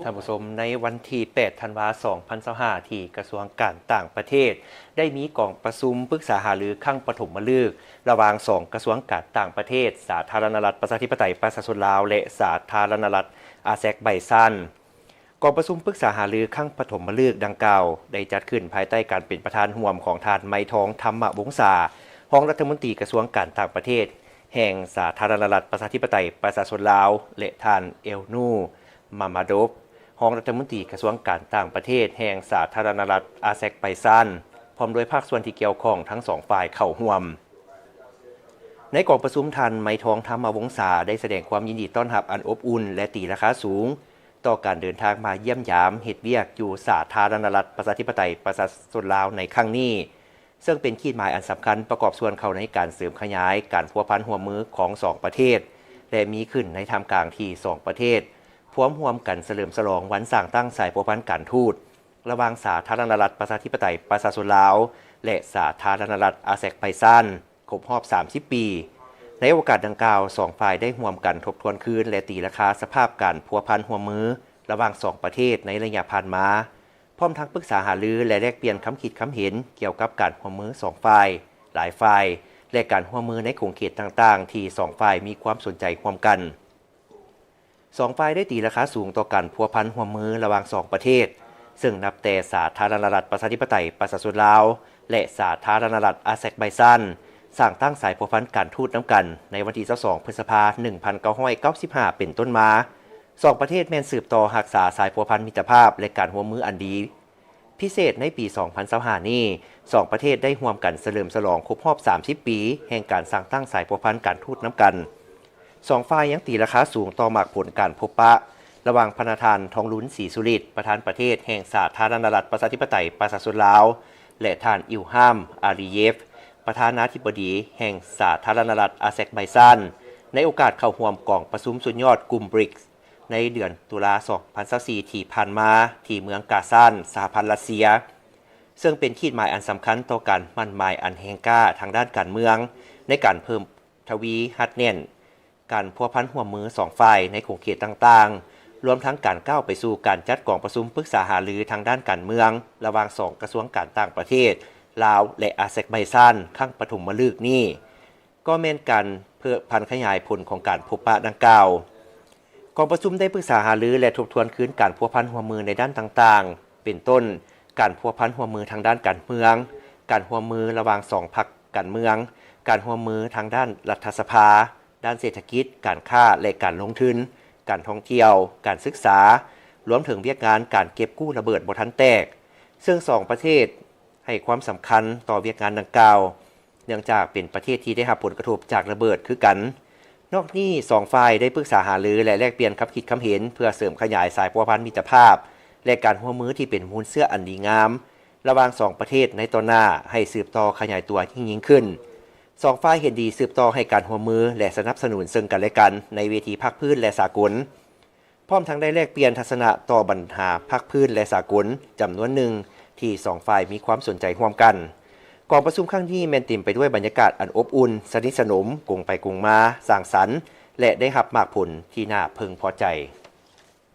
ທ່ານຜູ້ຊົມ, ໃນວັນທີແປດ ທັນວາ ສອງພັນຊາວຫ້າ ທີ່ກະຊວງການຕ່າງປະເທດ ໄດ້ມີກອງປະຊຸມປຶກສາຫາລືຄັ້ງປະຖົມມະລຶກ ລະຫວ່າງສອງກະຊວງການຕ່າງປະເທດ ສາທາລະນະລັດປະຊາທິປະໄຕປະຊາຊົນລາວ ແລະ ສາທາລະນະລັດອາແຊກໄບຊານ. ກອງປະຊຸມປຶກສາຫາລືຄັ້ງປະຖົມມະລຶກດັ່ງກ່າວ ໄດ້ຈັດຂຶ້ນພາຍໃຕ້ການເປັນປະທານຮ່ວມຂອງທ່ານ ໄມທອງ ທຳມະວົງສາ, ຮອງລັດຖະມົນຕີກະຊວງການຕ່າງປະເທດແຫ່ງສາທາລະນະລັດປະຊາທິປະໄຕປະຊາຊົນລາວ ແລະ ທ່ານ ເອລນູ ມາມາໂດບ, ຮອງລັດຖະມົນຕີກະຊວງການຕ່າງປະເທດແຫ່ງສາທາລະນະລັດອາແຊກໄບຊານ, ພ້ອມດ້ວຍພາກສ່ວນທີ່ກ່ຽວຂ້ອງທັງສອງຝ່າຍເຂົ້າຮ່ວມ. ໃນກອງປະຊຸມ, ທ່ານ ໄມທອງ ທຳມະວົງສາ ໄດ້ສະແດງຄວາມຍິນດີຕ້ອນຮັບອັນອົບອຸ່ນ ແລະ ຕີລາຄາສູງ ຕໍ່ການເດີນທາງມາຢ້ຽມຢາມເຮັດວຽກຢູ່ສາທາລະນະລັດປະຊາທິປະໄຕປະຊາຊົນລາວໃນຄັ້ງນີ້, ເຊິ່ງເປັນຂີດໝາຍອັນສຳຄັນປະກອບສ່ວນເຂົ້າໃນການເສີມຂະຫຍາຍການພົວພັນຮ່ວມມືຂອງສອງປະເທດ ແລະ ມີຂຶ້ນໃນທ່າມກາງທີ່ສອງປະເທດພວມຮ່ວມກັນສະເຫຼີມສະຫຼອງວັນສ້າງຕັ້ງສາຍພົວພັນການທູດ ລະຫວ່າງສາທາລະນະລັດປະຊາທິປະໄຕປະຊາຊົນລາວ ແລະ ສາທາລະນະລັດອາແຊກໄບຊານ ຄົບຮອບສາມສິບປີ. ໃນໂອກາດດັ່ງກ່າວ, ສອງຝ່າຍໄດ້ຮ່ວມກັນທົບທວນຄືນ ແລະ ຕີລາຄາສະພາບການພົວພັນຮ່ວມມືລະຫວ່າງສອງປະເທດໃນໄລຍະຜ່ານມາ, ພ້ອມທັງປຶກສາຫາລື ແລະ ແລກປ່ຽນຄຳຄິດຄຳເຫັນກ່ຽວກັບການຮ່ວມມືສອງຝ່າຍ, ຫຼາຍຝ່າຍ ແລະ ການຮ່ວມມືໃນຂົງເຂດຕ່າງໆ ທີ່ສອງຝ່າຍມີຄວາມສົນໃຈຮ່ວມກັນ. ສອງຝ່າຍໄດ້ຕີລາຄາສູງຕໍ່ການພົວພັນຮ່ວມມືລະຫວ່າງສອງປະເທດ, ເຊິ່ງນັບແຕ່ສາທາລະນະລັດປະຊາທິປະໄຕປະຊາຊົນລາວ ແລະ ສາທາລະນະລັດອາແຊກໄບຊານ ສ້າງຕັ້ງສາຍພົວພັນການທູດນຳກັນໃນວັນທີຊາວສອງ ພຶດສະພາ ໜຶ່ງພັນເກົ້າຮ້ອຍເກົ້າສິບຫ້າ ເປັນຕົ້ນມາ, ສອງປະເທດແມ່ນສືບຕໍ່ຮັກສາສາຍພົວພັນມິດຕະພາບ ແລະ ການຮ່ວມມືອັນດີ. ພິເສດໃນປີສອງພັນຊາວຫ້ານີ້, ສອງປະເທດໄດ້ຮ່ວມກັນສະເຫຼີມສະຫຼອງຄົບຮອບສາມສິບປີແຫ່ງການສ້າງຕັ້ງສາຍພົວພັນການທູດນຳກັນ. ສອງຝ່າຍຍັງຕີລາຄາສູງຕໍ່ໝາກຜົນການພົບປະລະຫວ່າງພະນະທ່ານ ທອງລຸນ ສີສຸລິດ, ປະທານປະເທດແຫ່ງສາທາລະນະລັດປະຊາທິປະໄຕປະຊາຊົນລາວ ແລະ ທ່ານ ອິວຮາມ ອາລີເຢຟ, ປະທານາທິບໍດີແຫ່ງສາທາລະນະລັດອາແຊກໄບຊານ ໃນໂອກາດເຂົ້າຮ່ວມກອງປະຊຸມສຸດຍອດກຸ່ມ ບຣິກ ໃນເດືອນຕຸລາ ສອງພັນຊາວສີ່ ທີ່ຜ່ານມາ ທີ່ເມືອງກາຊານ ສະຫະພັນຣັດເຊຍ, ເຊິ່ງເປັນຂີດໝາຍອັນສຳຄັນຕໍ່ການໝັ້ນໝາຍອັນແຮງກ້າທາງດ້ານການເມືອງ ໃນການເພີ່ມທະວີຮັດແໜ້ນການພົວພັນຮ່ວມມືສອງຝ່າຍໃນຂົງເຂດຕ່າງໆ, ລວມທັງການກ້າວໄປສູ່ການຈັດກອງປະຊຸມປຶກສາຫາລືທາງດ້ານການເມືອງ ລະຫວ່າງສອງກະຊວງການຕ່າງປະເທດລາວ ແລະ ອາແຊກໄບຊານ ຄັ້ງປະຖົມມະລຶກນີ້. ກໍແມ່ນການເພີ່ມພັນຂະຫຍາຍຜົນຂອງການພົບປະດັ່ງກ່າວ. ກອງປະຊຸມໄດ້ປຶກສາຫາລື ແລະ ທົບທວນຄືນການພົວພັນຮ່ວມມືໃນດ້ານຕ່າງໆ ເປັນຕົ້ນ ການພົວພັນຮ່ວມມືທາງດ້ານການເມືອງ, ການຮ່ວມມືລະຫວ່າງສອງພັກການເມືອງ, ການຮ່ວມມືທາງດ້ານລັດຖະສະພາ, ດ້ານເສດຖະກິດ, ການຄ້າ ແລະ ການລົງທຶນ, ການທ່ອງທ່ຽວ, ການສຶກສາ, ລວມເຖິງວຽກງານການເກັບກູ້ລະເບີດບໍ່ທັນແຕກ, ເຊິ່ງສອງປະເທດ ໃຫ້ຄວາມສຳຄັນຕໍ່ວຽກງານດັ່ງກ່າວ, ເນື່ອງຈາກເປັນປະເທດທີ່ໄດ້ຮັບຜົນກະທົບຈາກລະເບີດຄືກັນ. ນອກນີ້, ສອງຝ່າຍໄດ້ປຶກສາຫາລື ແລະ ແລກປ່ຽນຄຳຄິດຄຳເຫັນ ເພື່ອເສີມຂະຫຍາຍສາຍພົວພັນມິດຕະພາບ ແລະ ການຮ່ວມມືທີ່ເປັນມູນເຊື້ອອັນດີງາມ ລະຫວ່າງສອງປະເທດໃນຕໍ່ໜ້າ ໃຫ້ສືບຕໍ່ຂະຫຍາຍຕົວຍິ່ງໆຂຶ້ນ. ສອງຝ່າຍເຫັນດີສືບຕໍ່ໃຫ້ການຮ່ວມມື ແລະ ສະໜັບສະໜູນເຊິ່ງກັນແລະກັນໃນເວທີພາກພື້ນ ແລະ ສາກົນ. ພ້ອມທັງໄດ້ແລກປ່ຽນທັດສະນະຕໍ່ບັນຫາພາກພື້ນ ແລະ ສາກົນຈຳນວນໜຶ່ງ ທີ່ສອງຝ່າຍມີຄວາມສົນໃຈຮ່ວມກັນ. ກອງປະຊຸມຄັ້ງນີ້ແມ່ນເຕັມໄປດ້ວຍບັນຍາກາດອັນອົບອຸ່ນ, ສະໜິດສະໜົມ, ກົງໄປກົງມາ, ສ້າງສັນ ແລະ ໄດ້ຮັບໝາກຜົນທີ່ໜ້າເພິ່ງພໍໃຈ.